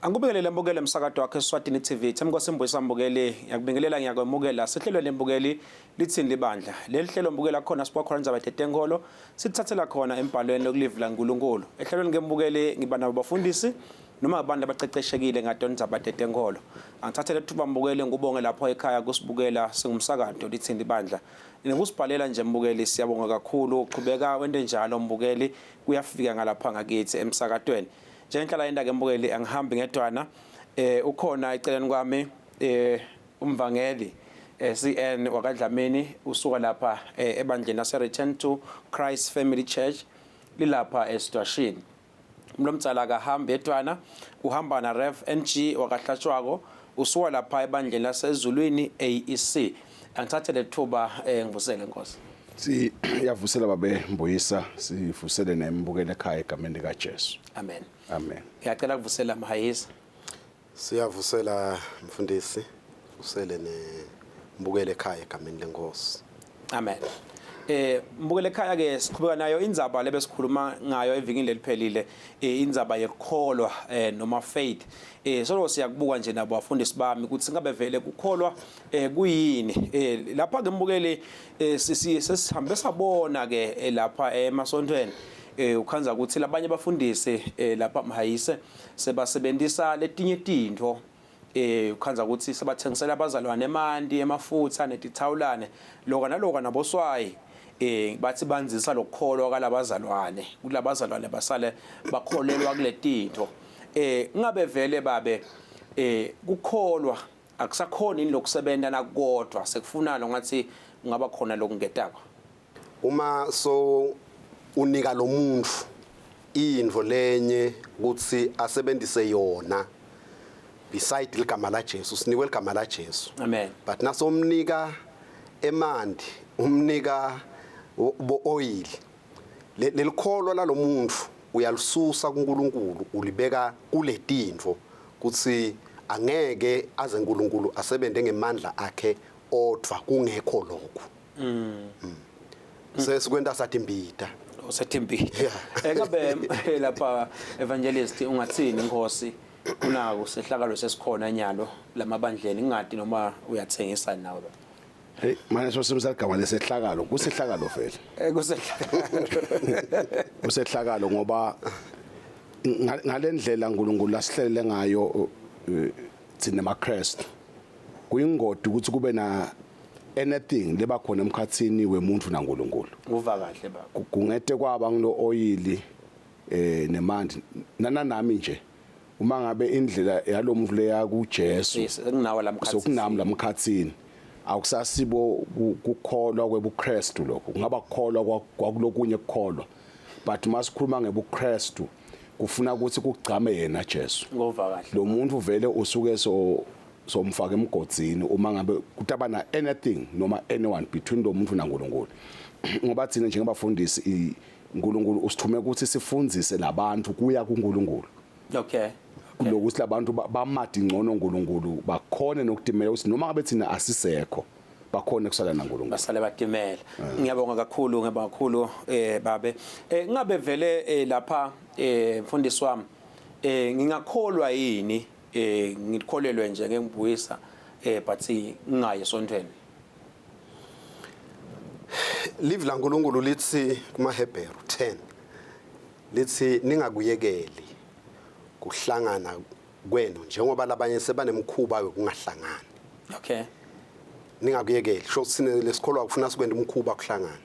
Angikubingelele mbukeli emsakato wakhe Eswatini TV. Themkosi Mbuyisa mbukeli, ngiyakubingelela ngiyakwemukela. Sehlelweni mbukeli lithini libandla. Leli hlelo mbukela khona sibuka khona indzaba tetenkolo, sithathela khona embhalweni lokulivi laNkulunkulu. Ehlelweni ke mbukeli ngiba nabo bafundisi noma abantu abaqeqeshekile ngato indzaba tetenkolo. Angithathele thuba mbukeli ngikubonge lapho ekhaya kusibukela singumsakato lithini libandla. Nokusibhalela nje mbukeli siyabonga kakhulu. Qhubeka wente njalo mbukeli kuyafika ngalapha ngakithi emsakatweni. Njengenhlala yenda ke mbukeli angihambi ngedwana eh ukhona eceleni kwami eh umvangeli eh, CN wakaDlamini usuka lapha eh, ebandleni lase Return to Christ Family Church lilapha eSidwashini. Mlomtsala akahambi yedwana uhamba na Rev NG wakahlatshwako usuka lapha ebandleni lasezulwini AEC. Angithathe lethuba eh, ngivusele Nkosi. Siyavusela babe Mbuyisa sivusele nembukele ekhaya egameni lika Jesu. Amen. Amen. Ngiyacela kuvusela Mhayisa. Siyavusela mfundisi usele nembukele ekhaya egameni lenkosi. Amen. Eh mbukele ekhaya ke siqhubeka nayo indzaba lebesikhuluma ngayo evikini leliphelile eh, indzaba yekukholwa eh, noma faith. Eh solo siyakubuka nje nabo bafundisi bami ukuthi ngabe vele kukholwa eh kuyini. Eh lapha ke mbukeli eh sesihambe sabona ke eh, lapha emasontweni eh ukhanza ukuthi labanye abafundisi eh, lapha Mhayise sebasebenzisa letinye tintfo eh ukhanza ukuthi sebathengisela abazalwane emanti emafutha netithawulane loka naloka naboswayi eh bathi banzisa lokukholwa kalabazalwane kulabazalwane basale bakholelwa kuletintfo eh ngabe vele babe eh kukholwa akusakhona yini lokusebenta nakodwa sekufuna lo ngathi kungaba khona lokungetako Uma so unika lo muntu intfo lenye kutsi asebenzise yona beside ligama la Jesu sinikwe ligama la Jesu amen but nasomnika emanti umnika bo oil lelikholwa lalomuntu uyalisusa kuNkulunkulu ulibeka kuletintfo kutsi angeke aze uNkulunkulu asebenze ngemandla akhe odwa kungekho lokho mm. Sesikwenta sathi imbida usethi imbida eh ngabe eh, lapha evangelist ungathini inkosi kunaku sehlakalo sesikhona nyalo lamabandleni ngingati noma uyathengisa nawe ba Hey manje sosebenzisa igama lesehlakalo kusehlakalo vele eh kusehlakalo kusehlakalo ngoba ngalendlela uNkulunkulu asihlelele ngayo eh, thina maKristu kuyingodi ukuthi kube na anything leba khona emkhathini wemuntu naNkulunkulu uva kahle baba kungete kwaba ngilo oyili eh nemandi nana nami nje uma ngabe indlela yalomuntu leya kuJesu yes kunawe lamkhathini sokunami lamkhathini akusasibo kukholwa kwebuKristu lokho kungaba kukholwa kwakulokunye kukholwa but masikhuluma ngebuKristu kufuna ukuthi kugcame yena Jesu ngova kahle lo muntu vele usuke so somfaka emgodzini uma ngabe kutaba na anything noma anyone between lo muntu naNkulunkulu ngoba thina njengabafundisi uNkulunkulu usithume ukuthi sifundzise labantu kuya kuNkulunkulu okay kulokuthi labantu bamadi ngcono uNkulunkulu bakhone nokutimela ukuthi noma ngabe thina asisekho bakhone kusala naNkulunkulu basale batimela ngiyabonga kakhulu ngiyabonga kakhulu eh babe eh ngabe vele eh, lapha eh mfundisi wami eh ngingakholwa yini eh ngikholelwe nje ngeke ngibuyisa eh but ngingayi esontweni Live laNkulunkulu lithi kumaHebheru 10 lithi ningakuyekeli kuhlangana kwenu njengoba labanye sebanemkhuba yokungahlangani okay ningakuyekeli sho ukuthi sine lesikholwa kufuna sikwenda umkhuba kuhlangana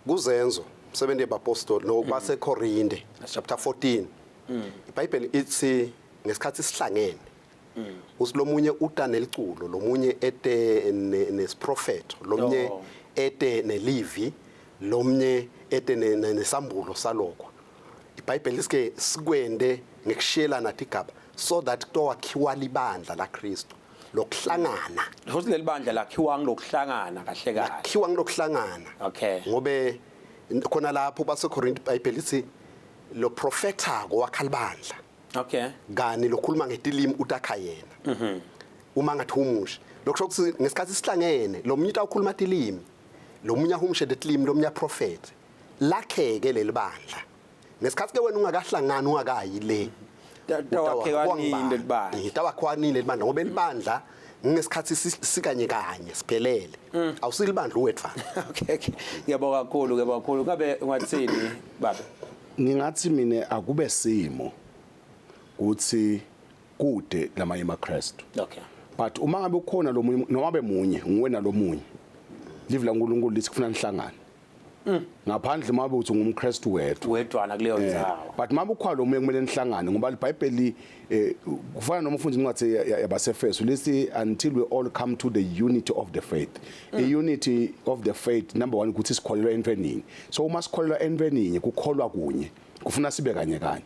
kuzenzo umsebenzi yabapostoli nobaseKorinte chapter 14 iBhayibheli ithi ngesikhathi sihlangene uthi lomunye uta neliculo lomunye ete nesiprofetho lomnye Oh. ete nelivi lomnye ete nesambulo salokho iBhayibheli lisike sikwende ngekushiyelana tigaba so that kutowakhiwa libandla la Kristu lokuhlangana futhi leli bandla lakhiwa ngilokuhlangana kahle kahle lakhiwa ngilokuhlangana okay ngobe khona lapho baseKorinte iBhayibheli lithi lo profethako wakha libandla okay kani lokhuluma ngetilimi utakha yena mhm uma ngathi humushe lokusho ukuthi ngesikhathi sihlangene lo munye utawukhuluma tilimi lo munye ahumushe letilimi lo munye aprofethe lakheke leli bandla ngesikhathi ke wena ungakahlangani ungakayi le Tawakhiwa nini lelibandla? Tawakhiwa nini lelibandla ngoba elibandla ngesikhathi sikanye kanye siphelele. Awusilibandla uwedvana. Okay. Ngiyabonga kakhulu, ngiyabonga kakhulu. Ngabe ungathini baba? Ngingathi mina akube simo kuthi kude lamanye amaKristu. Okay. But uma ngabe ukhona lo munye noma bemunye nguwena lo munye. Live la uNkulunkulu lithi kufuna nihlangane. Ngaphandle uma uthi ungumKristu wedwa. Wedwana kuleyo ndzawo. But uma ukhona lo munye kumele nihlangane ngoba iBhayibheli kufana noma ufunda incwadi yabaseFeso lithi until we all come to the unity of the faith. I unity of the faith number 1 ukuthi sikholelwa entweni. So uma sikholelwa entweni kukholwa kunye kufuna sibe kanye kanye.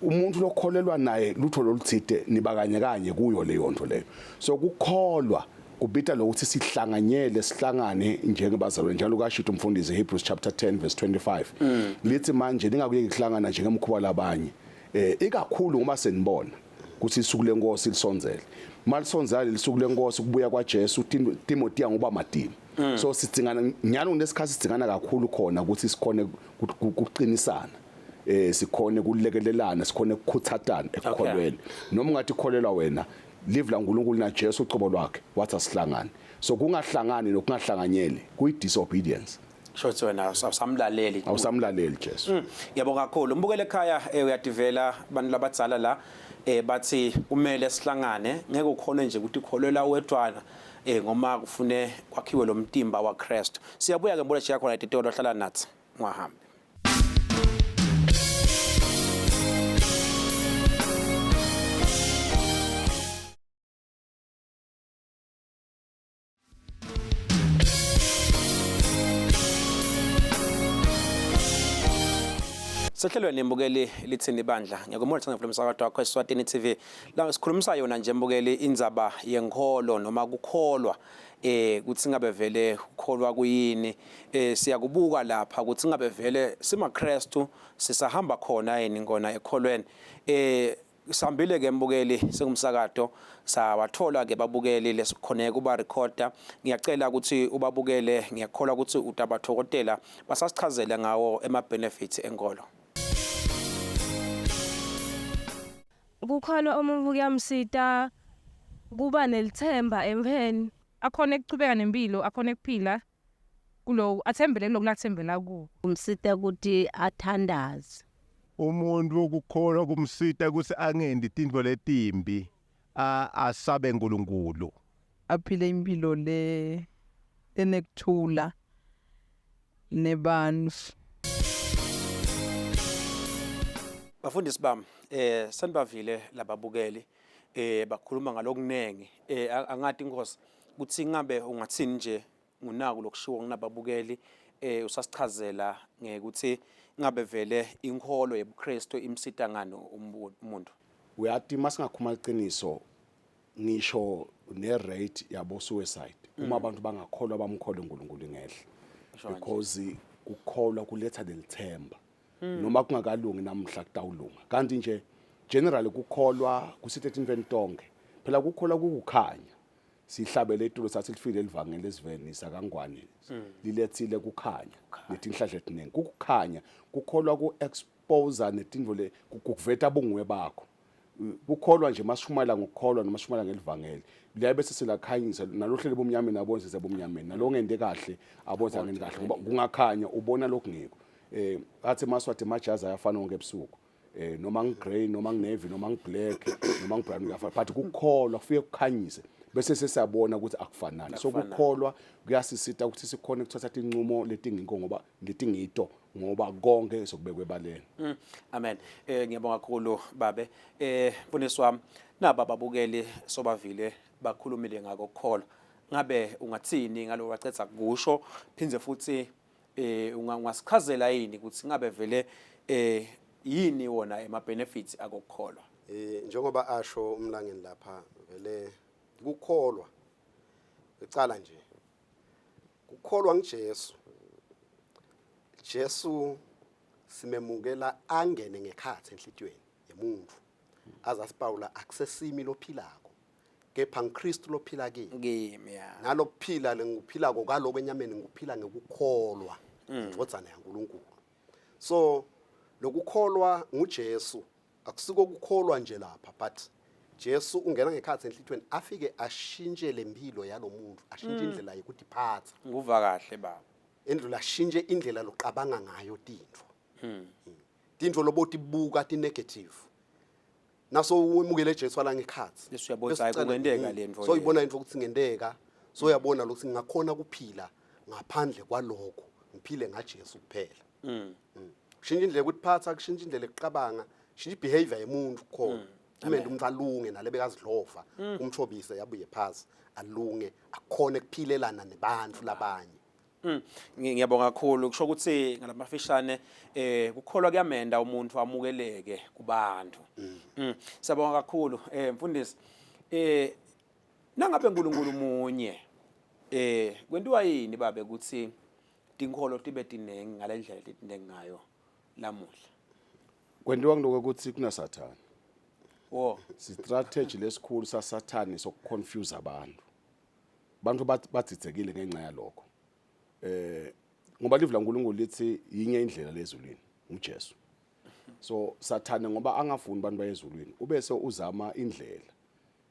Umuntu lokholelwa naye lutho loluthide niba kanye kanye kuyo leyo nto leyo. So kukholwa kubita lokuthi sihlanganyele sihlangane njengebazalwane njalo kashito umfundisi Hebrews chapter 10 verse 25 lithi manje ningakuyeki kuhlangana njengemkhuba labanye ikakhulu ngoba senibona ukuthi isuku lenkosi lisondzele malisondzela lisuku lenkosi kubuya kwaJesu Timothy ngoba madini so sidingana nyalo kunesikhathi sidingana kakhulu khona ukuthi sikhone kuqinisana sikhone kulekelelana sikhone ukukhuthatana ekukholweni noma ungathi kholelwa wena live la uNkulunkulu na Jesu ucobo lwakhe wathi asihlangane so kungahlangani nokungahlanganyeli kuyi disobedience. Shothi wena awusamlaleli. Awusamlaleli Jesu. Ngiyabonga kakhulu. Mbukele ekhaya uyadivela abantu labadzala la bathi kumele sihlangane ngeke ukhone nje ukuthi ukholelwa wedwana ngoma kufune kwakhiwe lo mtimba waKristu. Siyabuya ke mbule shiya khona ititolo hlala nathi ungahambi. Sehlelweni mbukeli lithini ibandla ngiyakumona thanda mfundisi wakho wakho eSwatini TV la sikhulumisa yona nje mbukeli indzaba yenkholo noma kukholwa kuthi ngabe vele ukholwa kuyini siyakubuka lapha ukuthi ngabe vele simaKristu sisahamba khona yini ngona ekholweni sihambile ke mbukeli sengumsakato sawathola ke babukeli lesikhoneka kuba recorder ngiyacela ukuthi ubabukele ngiyakholwa ukuthi utabathokotela basasichazele ngawo ema benefits enkolo. Kukholwa umuntu kuyamsita kuba nelithemba empheni akhona ekuchubeka nempilo akhona ekuphila kulo athembele kuloko lathembela kuwo. Kumsita ukuthi athandaze. Umuntu ukukholwa kumsita ukuthi angendi tintfo letimbi asabe uNkulunkulu. Aphile impilo le enekuthula nebantu. Bafundisi bami senibavile lababukeli bakhuluma ngalokunengi angathi inkosi kuthi ngabe ungathini nje ngunaku lokushiwo nginababukeli usasichazela ngekuthi ngabe vele inkholo yebuKristu imsita ngani umuntu. Uyathi masingakhuluma iqiniso ngisho ne rate yabo suicide uma abantu bangakholwa bamkholwe uNkulunkulu ngehla because kukholwa kuletha lelithemba noma kungakalungi namhla kutawulunga kanti nje generally kukholwa kusithe tintweni tonke phela kukholwa kukukhanya sihlabele itulo sathi lifile elivangeli esiveni sakangwane lilethile kukhanya netinhlahla etiningi kukukhanya kukholwa ku expose netintfo le kukuveta bunguwe bakho kukholwa nje masishumayela ngokukholwa noma sishumayela ngelivangeli liyabe bese silakhanyisa nalohlelo bomnyameni abona sesebomnyameni nalongende kahle abona ngene kahle ngoba kungakhanya ubona lokungekho athi maswati majazi ayafana wonke ebusuku noma ngigrey noma nginavy noma ngiblack noma ngibrown kuyafana but kukholwa kufike kukhanyise bese sesiyabona ukuthi akufanani so kukholwa kuyasisita ukuthi sikhone ukuthatha tinqumo letingikho ngoba letingito ngoba konke sokubekwe ebaleni. Amen. Ngiyabonga kakhulu babe. Mfundisi wami naba babukeli sobavile bakhulumile ngako ukukholwa. Ngabe ungathini ngalo wacetha kusho phindze futhi ungasichazela yini ukuthi ngabe vele yini wona ema benefits akukholwa? Njengoba asho umlangeni lapha vele kukholwa icala nje kukholwa ngiJesu. Jesu simemukela angene ngekhatsi enhlitiyweni yemuntu azasipawula akusesimi lophilako kepha ngiKristu lophila kimi kimi ya nalokuphila lengikuphilako kaloko enyameni ngikuphila ngekukholwa indvodzana yaNkulunkulu. So lokukholwa nguJesu Akusiko kukholwa nje lapha but Jesu ungena ngekhathi enhlitweni afike ashintshe lempilo yalomuntu, ashintshe indlela yokutiphatha. Nguva kahle baba. Endlula ashintshe indlela loqabanga ngayo tintfo. Tintfo lobotibuka ti negative. Naso wemukele Jesu ala ngekhathi. Bese uyabona ukuthi, hhayi, kungenteka le ntfo So le. uyibona into ukuthi ngenteka. So uyabona ukuthi ngingakhona ukuphila ngaphandle kwalokho, ngiphile ngaJesu kuphela. Kushintsha indlela yokutiphatha, kushintsha indlela yokucabanga, kushintsha ibehavior yemuntu kukhona. Kumele umuntu alunge nale bekazidlova, umthobise yabuye phasi, alunge, akhone kuphilelana nebantu labanye. Ngiyabonga kakhulu kusho ukuthi ngalamafishane kukholwa kuyamenda umuntu amukeleke kubantu. Siyabonga kakhulu mfundisi. Nangabe uNkulunkulu munye kwentiwa yini babe ukuthi tinkholo tibe tinengi ngalendlela letinengi ngayo lamuhla? Kwentiwa ngiloko ukuthi kunasathane. Wo. Strategy lesikhulu sasathane sokuconfuse abantu. Abantu badzidzekile ngenxa yalokho. Ngoba livi laNkulunkulu lithi yinye indlela lezulwini, uJesu. So sathane ngoba angafuni abantu bayezulwini, ubese uzama indlela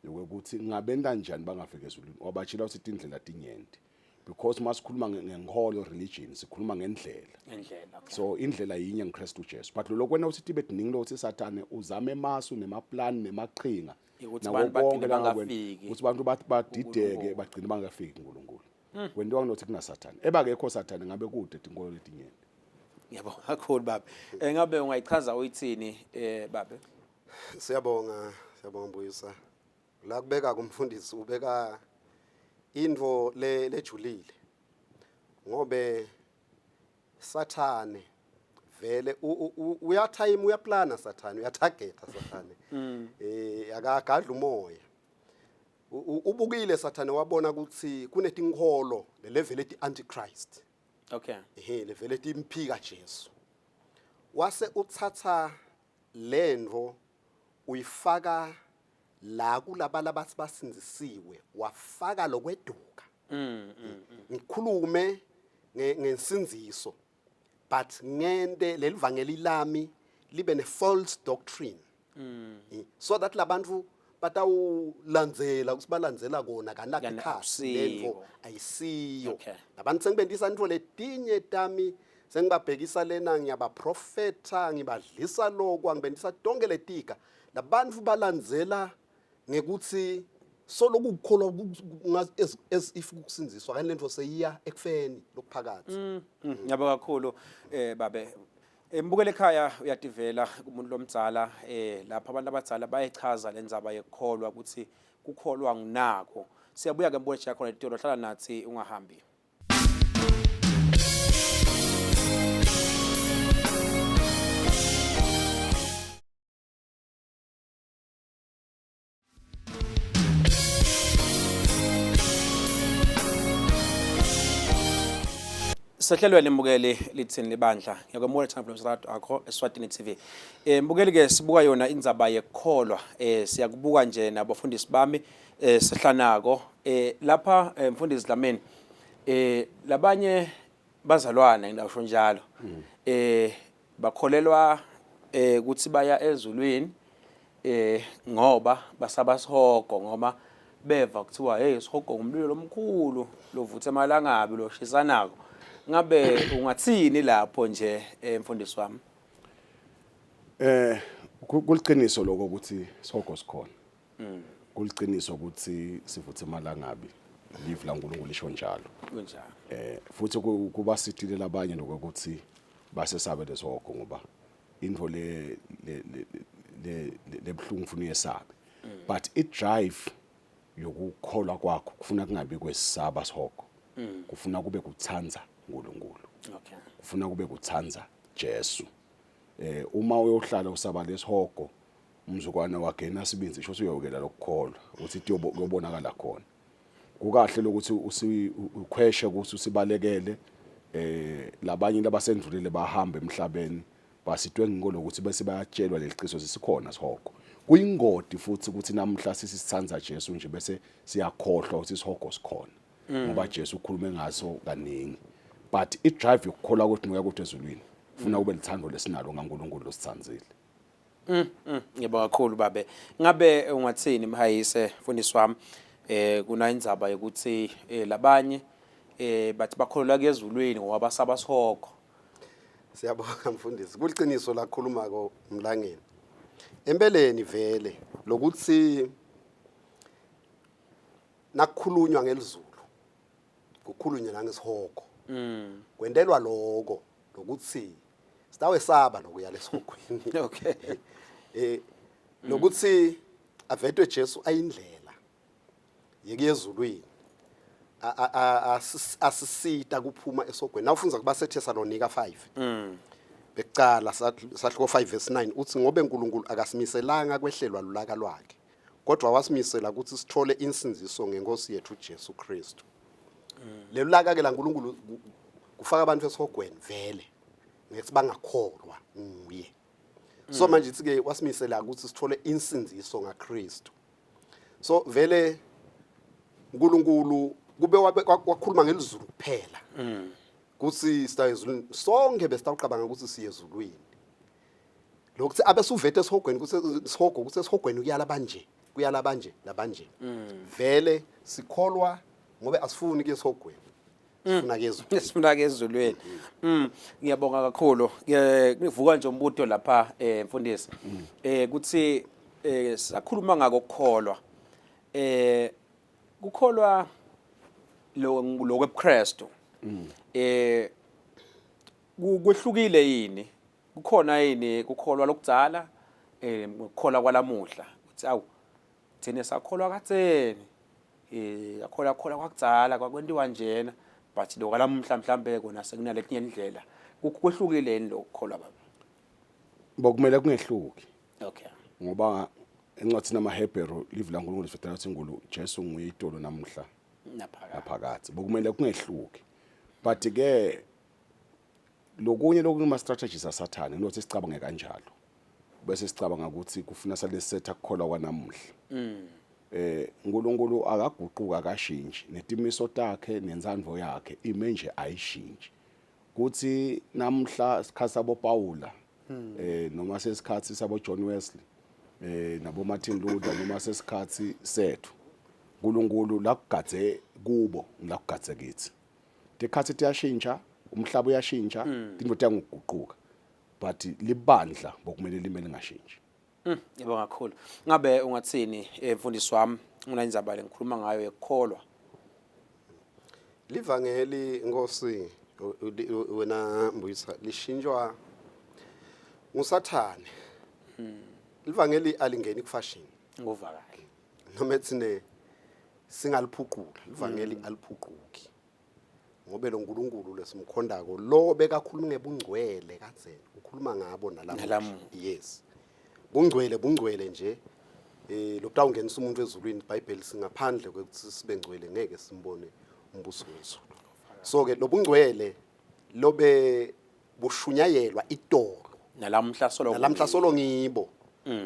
yokuthi ngabenta njani bangafika ezulwini. Wabatshela ukuthi indlela tinyenti. Because masikhuluma ngenkolo religion sikhuluma ngendlela. Ngendlela. Okay. So indlela yinye ngiKristu Jesu. But lo kwena uthi tibe tiningi lo uthi sathane uzame emasu nemaplan nemaqhinga. Ukuthi Nako abantu bagcine konke langakwenza. bangafiki. Ukuthi abantu badideke kuNkulunkulu. bagcine bangafiki kuNkulunkulu. Kwentiwa kunothi kunasathane. Ebakekho sathane ngabe kude tinkolo letinyenti. Ngiyabonga kakhulu baba. Ngabe ungayichaza uyithini babe? Siyabonga, siyabonga Mbuyisa. La kubeka kumfundisi ubeka into le lejulile. Ngobe Sathane vele uyathayima uyaplana Sathane uyatargeta Sathane. Akagadla umoya. Ubukile Sathane wabona ukuthi kunetinkholo le level eti antichrist. Okay. Levele timphika Jesu. Wase uthatha lento uyifaka la kulaba labathi basindzisiwe wafaka lokweduka. Ngikhulume ngensindziso but ngente lelivangeli lami libe ne false doctrine. So that labantu batawulandzela ukuthi balandzela kona kanti Kanti ikhasi akusiyo. lento ayisiyo. Okay. Labantu sengibendisa intfo letinye tami sengibabhekisa lena ngiyabaprofetha ngibadlisa lokwa ngibendisa tonke letiga. Labantu balandzela ngekuthi solo kukholwa as if kusindziswa kanti lento seyiya ekufeni lokuphakathi. Ngiyabonga kakhulu babe. Mbukele ekhaya uyativela kumuntu lomdzala lapha abantu abadzala bayayichaza lendzaba yekukholwa ukuthi kukholwa nginako. Siyabuya ke mbukele khona letolo hlala nathi ungahambi. Sehlelweni mbukeli lithini libandla ngiyakwemukela thina msakazo akho eSwatini TV. Mbukeli ke sibuka yona indzaba yekukholwa siyakubuka nje nabafundisi bami sihlanako lapha mfundisi Dlamini labanye bazalwane ngisho njalo bakholelwa ukuthi baya ezulwini ngoba basaba sihogo ngoba beva kuthiwa hey sihogo ngumlilo lomkhulu lovutha emalangabi loshisanako. Ngabe ungathini lapho nje mfundisi wami? Kuliqiniso lokho ukuthi sihogo sikhona. Kuliqiniso ukuthi sivuthe emalangabi. Live la uNkulunkulu lisho njalo. Kunjalo. Futhi kuba sithile labanye lokuthi basesabe lesihogo ngoba into le le le lebhlungu ufuna uyesabe. But i drive yokukholwa kwakho kufuna kungabi kwesaba sihogo. Kufuna kube kuthandza uNkulunkulu. Okay. Kufuna kube kuthandza Jesu. Uma uyohlala usaba lesihogo umzukwana wagena sibinzi isho usuyokela lokukholwa ukuthi kuyobonakala khona. Kukahle lokuthi ukhweshe ukuthi usibalekele labanye labasendlulile bahamba emhlabeni basitwe ngikolo ukuthi bese bayatshelwa leliqiso sisikhona sihogo. Kuyingodi futhi ukuthi namhla sisithandza Jesu nje bese siyakhohlwa ukuthi isihogo sikhona. Ngoba Jesu ukhulume ngaso kaningi. But i drive yokukholwa kwethu nokuya kwethu ezulwini ufuna kube lithando lesinalo ngaNkulunkulu losithandzile. Ngiyabonga kakhulu babe. Ngabe ungathini Mhayise mfundisi wami kuna indzaba yokuthi labanye bathi bakholelwa kuyezulwini ngoba basaba sihogo. Siyabonga mfundisi. Kuliciniso lakhuluma ko Mlangeni. Empeleni vele lokuthi nakukhulunywa ngelizulu kukhulunywe nangesihogo. Kwentelwa lokho lokuthi sitawesaba lokuya lesihogweni. Okay. Lokuthi avetwe Jesu ayindlela yekuya ezulwini asisita kuphuma esogweni. Nawufundza kubaseThesalonika 5. Bekucala sahluko 5 verse 9 uthi ngobe uNkulunkulu akasimiselanga kwehlelwa lulaka lwakhe kodwa wasimisela ukuthi sithole insindiso ngenkosi yethu Jesu Kristu. Lelo laka ke la uNkulunkulu kufaka abantu esihogweni vele ngethi bangakholwa nguye. So manje ithi ke wasimisela ukuthi sithole insindiso ngaKristu. So vele uNkulunkulu kube wakhuluma ngelizulu kuphela. Kuthi sita ezulwini sonke besitawucabanga ukuthi siye ezulwini. Lokuthi abesuvete esihogweni kuthi sihogo kuthi esihogweni kuyala banje kuyala banje labanje. Vele sikholwa ngobe asifuni kuye esihogweni. Sifuna ke ezulwini. Sifuna ke ezulwini. Ngiyabonga kakhulu. Ngivuka nje umbuto lapha mfundisi. Kuthi sakhuluma ngako ukukholwa. Kukholwa lo lokwebuKristu. Kwehlukile yini? Kukhona yini kukholwa lokudzala ukukholwa kwalamuhla? Uthi awu thina sakholwa kadzeni. Akholwa kholwa kwakudzala kwakwentiwa njena but lo kwalamuhla mhlambe kona sekunaletinye indlela. Kwehlukile yini lokukholwa baba? Bokumele kungehluki. Okay. Ngoba encwadini yamaHebheru livi laNkulunkulu lisifetela ukuthi ngulu Jesu nguye itolo namuhla Naphakade. naphakadze. Bokumele kungehluki. But ke lokunye lokuma strategies asathane nokuthi sicabange kanjalo. Bese sicabanga ukuthi kufuna salesetha kukholwa kwanamuhla. uNkulunkulu akaguquka akashintshi netimiso takhe nensandvo yakhe ime nje ayishintshi. Kuthi namhla isikhathi sabo Paula noma sesikhathi sabo John Wesley nabo Martin Luther noma sesikhathi sethu uNkulunkulu lakugadze kubo lakugadze kithi. Tikhathi tiyashintsha, umhlaba uyashintsha, into tiyanguguquka. But libandla bokumele lime lingashintshi. Ngiyabonga kakhulu. Ngabe ungathini mfundisi wami unandzaba lengikhuluma ngayo yekukholwa? Livangeli Nkosi wena Mbuyisa lishintshwa ngusathane. Livangeli alingeni kufashion. Nguva kahle. Noma ethine singaliphuqula, livangeli aliphuquki. Ngobe lo nkulunkulu lesimkhondako lo bekakhuluma ngebungcwele kadzeni ukhuluma ngabo nalamuhla. Nalamuhla. Yes. Bungcwele bungcwele nje lokutawungenisa umuntu ezulwini iBhayibheli singaphandle kwekuthi sibe ngcwele ngeke simbone umbuso wezulu. So ke lobungcwele lobe bushunyayelwa itolo Nalamuhla solo nalamhla solo ngibo.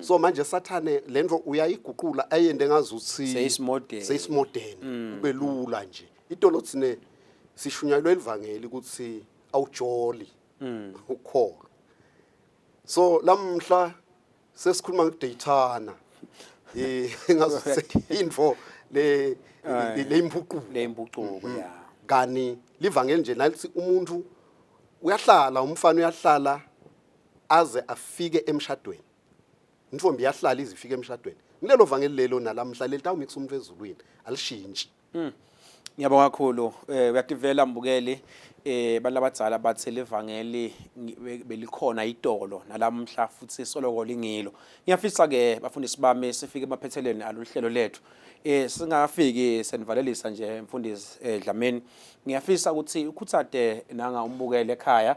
So manje sathane lento uyayiguqula ayende ngazuthi Seyisimodern. Seyisimodern kube lula nje. Itolo thine sishunyayelwe elivangeli ukuthi awujoli ukukholwa. So lamhla sesikhuluma ngokudeyithana. Ngazuthi info le le impucuko. Le impucuko ya. Kani livangeli nje nalithi umuntu uyahlala umfana uyahlala aze afike emshadweni. Intombi iyahlala ize ifike emshadweni. Ngilelo vangeli lelo nalamhla lelitawumikisa umuntu ezulwini alishintshi. Ngiyabonga kakhulu. Uyativela mbukeli abantu abadzala bathi levangeli belikhona itolo nalamhla futhi soloko lingilo. Ngiyafisa ke bafundisi bami sifike emaphethelweni aluhlelo lethu. Singafiki senivalelisa nje mfundisi Dlamini. Ngiyafisa ukuthi ukhuthade nanga umbukele ekhaya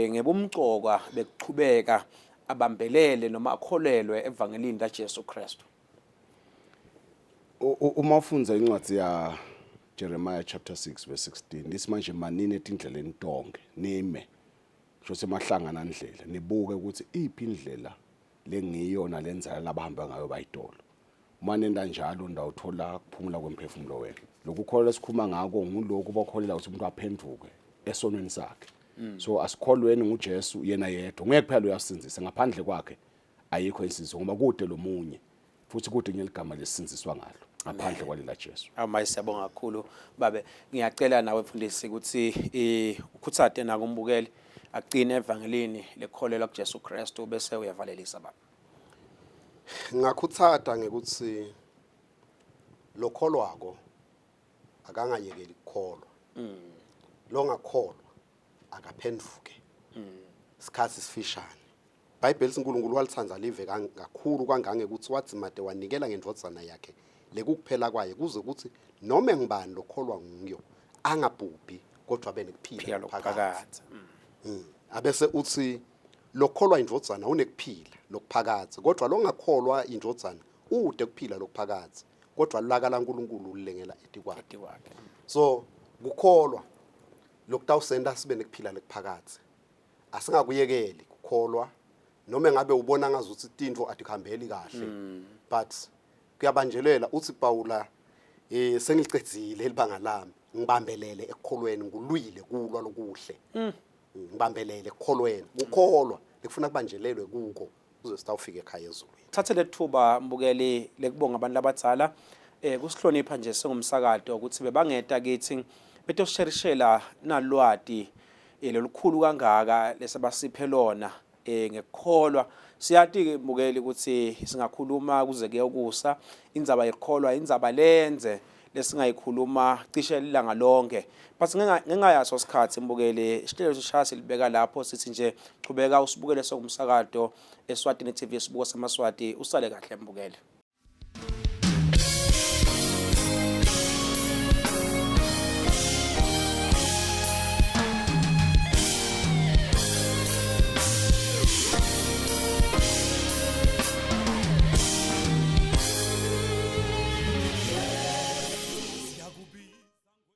ngebumcoka bekuchubeka abambelele noma akholelwe evangelini laJesu Kristu. Uma ufundza incwadi ya Jeremiah chapter 6 verse 16 lithi manje manini etindleleni tonke nime kusho ukuthi emahlangana ndlela nibuke ukuthi iphi indlela lengiyona lenzala labahamba ngayo bayitolo. Uma nenda njalo ndawuthola kuphumula kwemphefumulo wenu. Lokukholwa esikhuluma ngako ngulokhu bakholela ukuthi umuntu aphenduke esonweni sakhe. So asikholweni nguJesu yena yedwa. Ngeke kuphela uyasindzisa ngaphandle kwakhe. Ayikho insindiso ngoba kude lomunye futhi kude ngeligama lesinziswa ngalo ngaphandle kwalela Jesu. Amayi siyabonga kakhulu babe. Ngiyacela nawe mfundisi ukuthi eh, ukhuthate nakumbukeli aqine evangelini lekholelwa kuJesu Kristu bese uyavalelisa baba. Ngakhuthata ngekuthi lokholwako akangayekeli kukholwa. Longakholwa akaphenduke. Isikhathi sifishane. IBhayibheli lithi uNkulunkulu walithanda live kakhulu kangangekuthi wadzimate wanikela ngendvodzana yakhe lekukuphela kwaye kuze kuthi noma ngubani lokholwa nguyo angabhubhi kodwa abe nekuphila Phila lokuphakadze. lokuphakadze. Abese uthi lokholwa indvodzana unekuphila lokuphakadze kodwa longakholwa indvodzana ude kuphila lokuphakadze kodwa lulaka laNkulunkulu lulengela etikwakhe. Etikwakhe. So kukholwa lokutawusenta sibe nekuphila lokuphakadze. Asingakuyekeli kukholwa noma ngabe ubona ngazuthi tintfo atikuhambeli kahle but kuyabanjelela uthi Paula eh sengilicedzile libanga lami ngibambelele ekukholweni ngulwile kulwa lokuhle. Ngibambelele ekukholweni ukholwa lekufuna kubanjelelwe kuko kuze sitawufika ekhaya ezulwini. Thathe lethuba mbukeli lekubonga abantu abadzala eh kusihlonipha nje singumsakato ukuthi bebangeta kithi betosherishela nalwati eh, lolukhulu kangaka lesabasiphe lona eh ngekukholwa. Siyati ke mbukeli ukuthi singakhuluma kuze kuyokusa indzaba yekukholwa indzaba lenze lesingayikhuluma cishe ilanga lonke, but ngenxa yaso sikhathi mbukeli isihlelo sishaya silibeka lapho sithi nje chubeka usibukele sokumsakato Eswatini TV, sibuko samaSwati. Usale kahle mbukeli.